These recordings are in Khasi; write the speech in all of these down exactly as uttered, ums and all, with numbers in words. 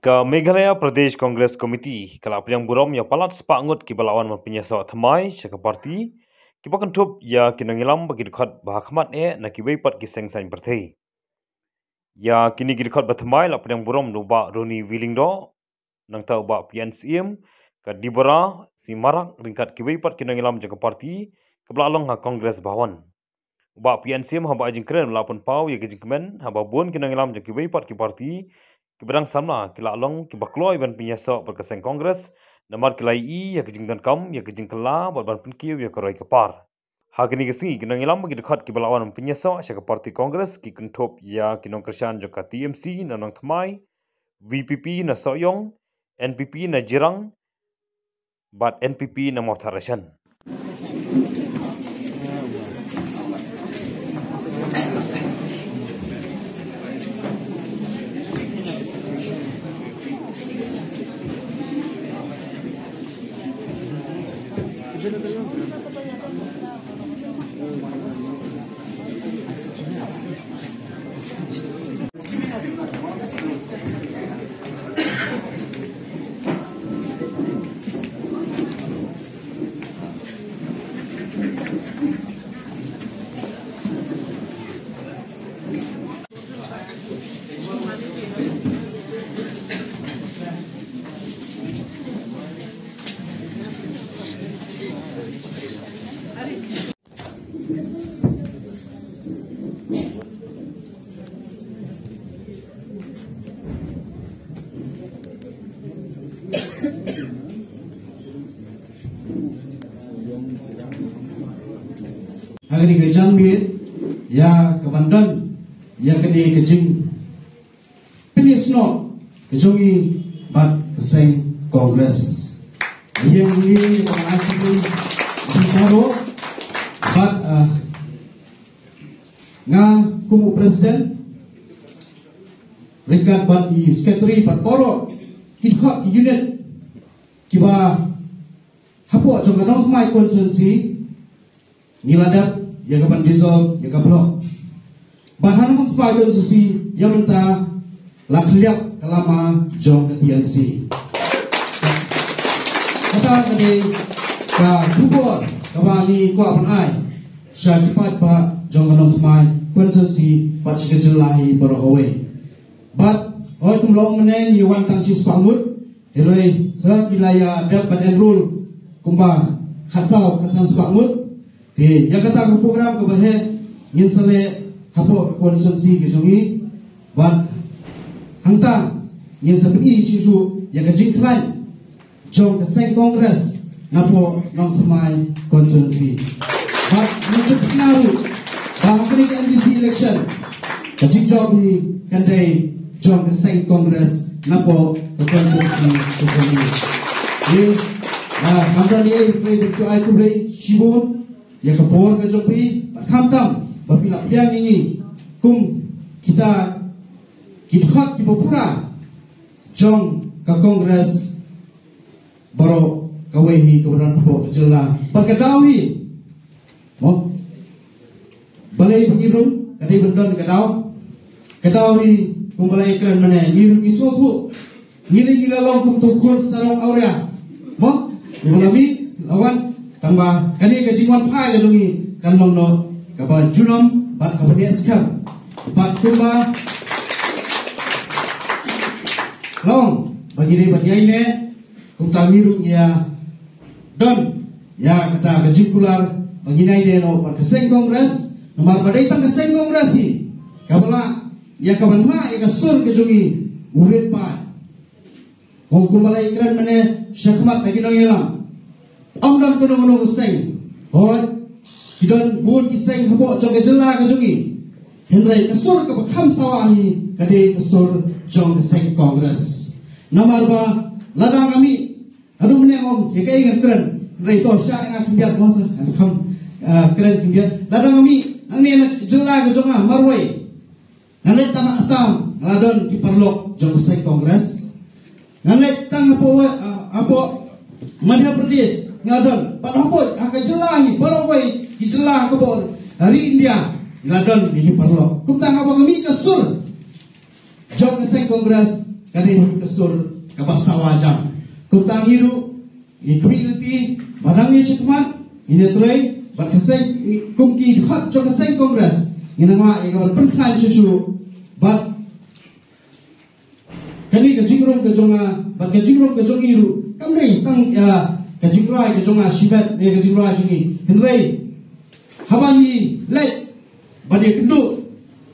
Ka Meghalaya Pradesh Congress Committee ka la pdiang burom ïa palat spah ngut kiba la wan ban pynïasoh thymmai sha ka party, kiba kynthup ïa ki nongïalam bad ki dkhot ba ha khmat eh na kiwei pat ki seng saiñ pyrthei. Ïa kine ki dkhot ba thymmai la pdiang burom da u Bah Ronnie V Lyngdoh, nangta u Bah P N Syiem, ka Deborah C Marak, ryngkat kiwei pat ki nongïalam jong ka party, kaba la long ha Congress Bhawan. U Bah P N Syiem haba ai jingkren u la pynpaw ïa ka jingkmen haba bun ki nongïalam jong kiwei pat ki party kiba dang samla ki la long kiba kloi ban pynïasoh bad ka seng Congress, namar ki la ïohi ïa ka jingdonkam ïa ka jingkylla bad ban pynkiew ïa ka roi ka par. Ha kane ka sngi ki nongïalam bad ki dkhot kiba la wan ban pynïasoh sha ka party Congress ki kynthup ïa ki nongkyrshan jong ka T M C na Nongthymmai, V P P na Sohiong, N P P na Jirang, bad N P P na Mawthadraishan. Ha kane ka janmiet ïa ka ban don ïa kane ka jingpynïasnoh ka jong ngi bad ka seng Congress. Ïa ngi ïa ka ban ai shuh bad, ah, nga kum u president ryngkat bad i secretary bad baroh ki dkhot ki unit kiba hapoh jong ka Nongthymmai constituency ngi la dep ïa ka ban dissolve ïa ka block. Bad ha Nongthymmai constituency ïa mynta la khlieh ka lama jong ka T M C. Kata ka dei ka khubor kaba ngi kwah ban ai sha ki paidbah jong ka Nongthymmai constituency bad sha ka jylla hi baroh kawei. Bad hooid, kum long mynne ngi wan tang shi spah ngut, hynrei sa ki la ïa dep ban enroll kumba khatsaw khatsan spah ngut. Te ïa kata ka program kaba heh ngin sa leh hapoh ka constituency ka jong ngi. Bad hangta ngin sa pyni shuh shuh ïa ka jingkhlaiñ jong ka seng Congress napoh Nongthymmai constituency. Bad ngi kyrpad ruh ba ha kane ka M D C election ka jingjop hi kan dei jong ka seng Congress napoh ka constituency ka jong ngi. Ngi, ah, hangta ngi khublei, khublei shibun ïa ka por ka jong phi, bad khamtam ba phi la pdiang ïa ngi kum kita ki dkhot kiba pura jong ka Congress baroh kawei hi kaba don hapoh ka jylla. Bad ka daw hi, mo, balei ba ngi rung, ka dei ban don ka daw. Ka daw hi kumba la ïakren mynne, ngi rung ngi sngewthuh. Ngi dei ngi la long kum uto u khun sarong awria, mo, uba la mih la wan. Tangba kane ka jingwan phai ka jong ngi kan long noh kaba junom bad kaba neh skhem. Bad kumba long ba ngi dei ban ïaineh, kumta ngi ruh ngi ïa don ïa kata ka jingkular ba ngin ïaineh noh bad ka seng Congress. Namar ba dei tang ka seng Congress hi kaba lah ïa ka ban rah ïa ka sur ka jong ngi u rit paid. Hooid, kumba la ïakren mynne shakhmat da ki nongïalam, ym don kano kano ka seng. Hooid, ki don bun ki seng hapoh jong ka jylla ka jong ngi, hynrei ka sur kaba kham sawa hi ka dei ka sur jong ka seng Congress. Namar ba lada nga mih, haduh mynne nga ong ïa kaei ngan kren, hynrei to shah ïa nga khyndiat mo, sa ngan kham, ah, kren khyndiat. Lada nga mih nangne na jylla ka jong nga marwei, ngan leit tang ha Assam, nga la don ki paralok jong ka seng Congress. Ngan leit tang hapoh, ah, hapoh Madhya Pradesh, nga la don. Bad hapoh, ha ka jylla hi baroh kawei ki jylla ha ka bor, ha ri India, nga la don ïa ki paralok. Kumta haba nga mih ka sur jong ka seng Congress, Ka dei ka sur kaba sawa jam. Kumta ngi ruh ngi khmih lynti ba nang ïa shikmat ngin ïatrei bad ka seng, kum ki dkhot jong ka seng Congress ngin nang lah ïa ka ban pynkhlaiñ shuh shuh. Bad kane ka jingrung ka jong nga bad ka jingrung ka jong ngi ruh kam dei tang ïa ka jingrwai ka jong nga shimet, ïa ka jingrwai jong ngi. Hynrei haba ngi leit ban ïakynduh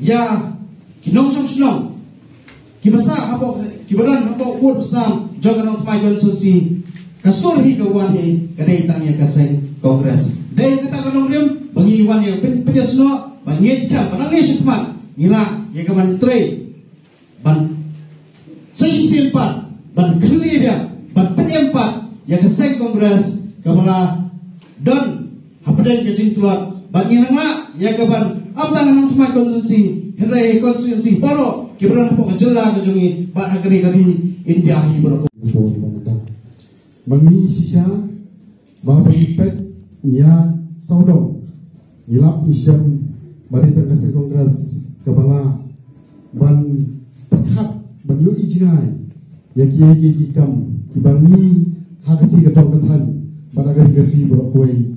ïa ki nongshong shnong kiba sah hapoh, kiba don hapoh Pud Sam jong ka Nongthymmai constituency, ka sur hi ka wan hi ka dei tang ïa ka seng Congress. Dei kata ka nongrim ba ngi wan ïa pyn, pynïasnoh, ba ngi skhem ba nang ïa shikmat ngi lah ïa ka ban trei ban sa shisien pat ban khlieh biang ban pynim pat ïa ka seng Congress kaba la don hapdeng ka jingtlot. Bad ngi nang lah ïa ka ban, ym tang ha Nongthymmai constituency hynrei constituency baroh kiba don hapoh ka jylla ka jong ngi bad ha ka ri ka ri India hi baroh. Ba ngi shisha ba haba ngi peit ïa sawdong ngi lap ngi shem ba dei tang ka seng Congress kaba lah ban pyrkhat ban ïohi jngai ïa ki, ïa ki, ki kam kiba ngi ha ka ti ka dong ka thaiñ bad ha ka ri ka sngi baroh kawei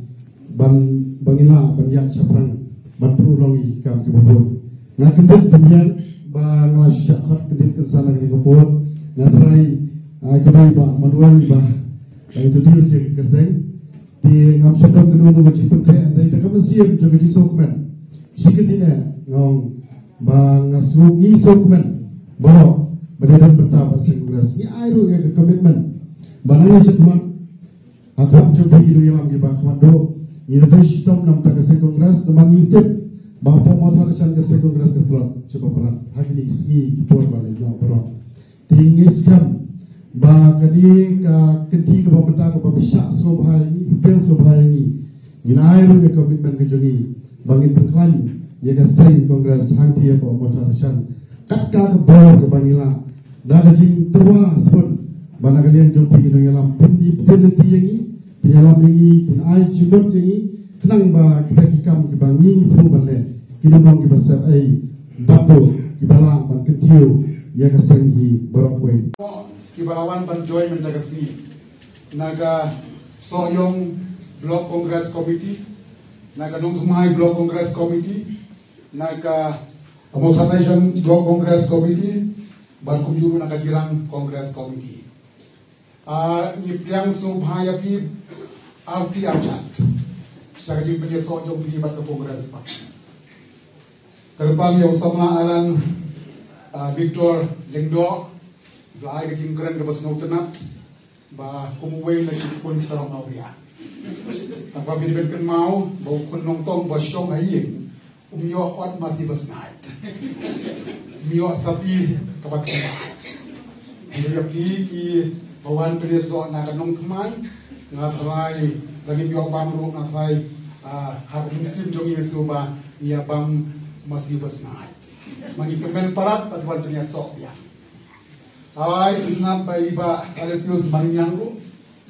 ban, ba ngi lah ban ïaid shaphrang ban pynurlong ïa ki kam kiba bun. Nga kyndit pynïaid ba nga la shu shah khot kyndit kynsan ha kane ka por. Nga trai, ah, kynduh ba Manuel ba la introduce ïa ka kyrteng. Te ngam shu don kano kano ka jingpynkheiñ hynrei da ka mynsiem jong ka jingsngewkmen. Shi kyntien nga ong ba nga sngew, ngi sngewkmen baroh ba dei don bynta bad seng Congress. Ngi ai ruh ïa ka commitment ba nang ïa shikmat ha khmat jong phi ki nongïalam kiba khmat duh. Ngi la trei shitom na bynta ka seng Congress namar ngi tip ba hapoh Mawthadraishan ka seng Congress ka tlot sha ba palat ha kine ki sngi ki por ba la ïoh baroh. Te ngi skhem ba kane ka kynti kaba mynta kaba phi shah sngewbha ïa ngi, phi pdiang sngewbha ïa ngi, ngin ai ruh ïa ka commitment ka jong ngi ba ngin pynkhlaiñ ïa ka seng Congress hangtei hapoh Mawthadraishan. Kat ka ka bor kaba ngi lah da ka jingtyrwa sbun ba na ka liang jong phi ki nongïalam phin ïa, phin lynti ïa ngi, phin ïalam ïa ngi, phin ai jingmut ïa ngi khnang ba kita ki kam kiba ngi thmu ban leh kin ym long kiba sep ei bad kiba lah ban kyntiew ïa ka seng hi baroh kawei. Kiba la wan ban join mynta ka sngi na ka Sohiong Block Congress Committee, na ka Nongthymmai Block Congress Committee, na ka Mawthadraishan Block Congress Committee bad kumjuh ruh na ka Jirang Congress Committee. Ah, ngi pdiang sngewbha ïa phi arti arjat sha ka jingpynïasoh jong phi bad ka Congress Party. Kyrpang ïa u samla Alan, ah, Victor Lyngdoh, ba la ai ka jingkren kaba sngewtynnat ba kum uwei na ki khun sarong awria. Tangba phi dei ban kynmaw ba u khun nongtong ba shong ha ïing um ïoh ot masi ba sngaid. Um ïoh sati kaba thymmai. Ïa phi kiba wan pynïasoh na ka Nongthymmai, nga tharai lada ngim ïoh bam ruh nga tharai, ah, ha ka mynsiem jong ngi shuh ba ngi ïa bam masi ba sngaid. Ma ngi kmen palat bad wan pynïasoh biang. Ai, sngewtynnat ba i Bah Aloysius Mangniang ruh,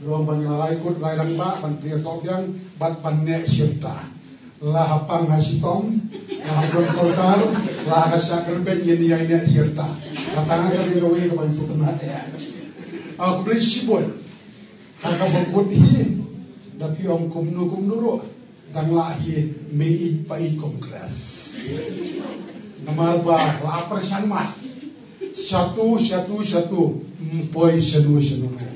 ruh ban ïa la lai kut lai rangbah ban pynïasoh biang bad ban neh shirta. La ha pang ha shitom, la ha pang sorkar, la ha ka shah kyrpeng ïa ngi ïa neh shirta. Kata nga ka dei kawei ka ban sngewtynnat. Ah, khublei shibun. Ha kaba kut hi da phi ong kumno kumno ruh dang lah hi mei ïeit pa ïeit Congress. Namar ba la pyrshang mat shatu shatu shatu, ym poi shano shano ruh.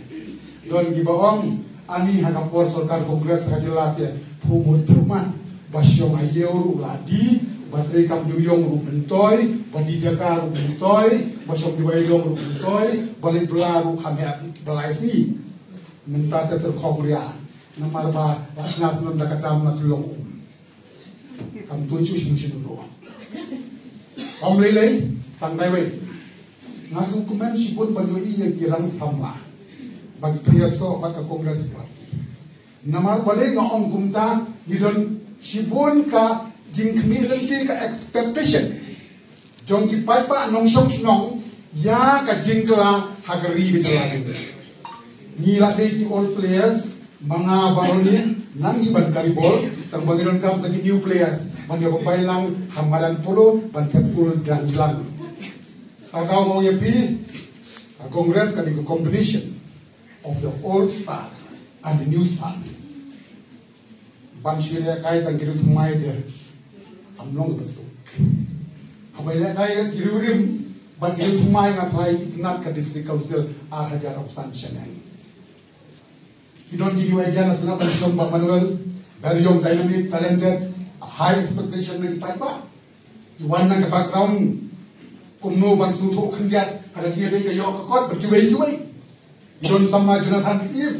Don kiba ong ani ha ka por sorkar Congress ha ka jylla te phu mut phu mat, ba shong ha ïew ruh la die, ba trei kam dewïong ruh myntoi, ba die jaka ruh myntoi, ba shong duwai long ruh myntoi, ba leit bylla ruh kham heh ba lai sngi. Mynta te tyrkhong ria namar ba la shna snem da ka dam na Tulong Um. Kam tu shu shu shu ruh. Ym lei lei tang kai wei. Nga sngewkmen shibun ban ïohi ïa ki rang samla ba ki pynïasoh bad ka Congress Party. Namar balei nga ong kumta, ngi don shibun ka jingkhmih lynti, ka expectation jong ki paidbah nongshong shnong ïa ka jingkylla ha ka ri ka jylla jong ngi. Ngi la dei ki old players, ma nga baroh ne nang hi ban kari bol, tang ba ngi donkam sa ki new players ban ïa pynbeit lang ha madan polo ban thep kul dang jlang. Tang ka ong ïa phi, Congress ka dei ka combination of the old star and the new star. Ban shu lehkai tang ki riewthymmai te kam long ka suk. Haba lehkai ki riewrim bad ki riewthymmai nga tharai itynnad ka District Council ar hajar arphew san shaneng. Ki don ki new idea na sngap ban shong Bah Manuel, very young, dynamic, talented, a high expectation na ki paidbah. Ki wan na ka background kumno ban sngewthuh khyndiat ha ka jingïadei ka ïoh ka kot bad kiwei kiwei. Ki don samla Jonathan Syiem,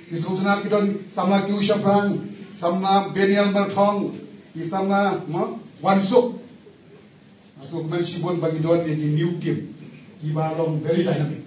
ki sngewtynnat ki don samla Kiu Shabrang, samla Beniel Marthong, ki samla mo Wansuk. Sngewkmen shibun ba ki don ïa ki new team kiba long very dynamic.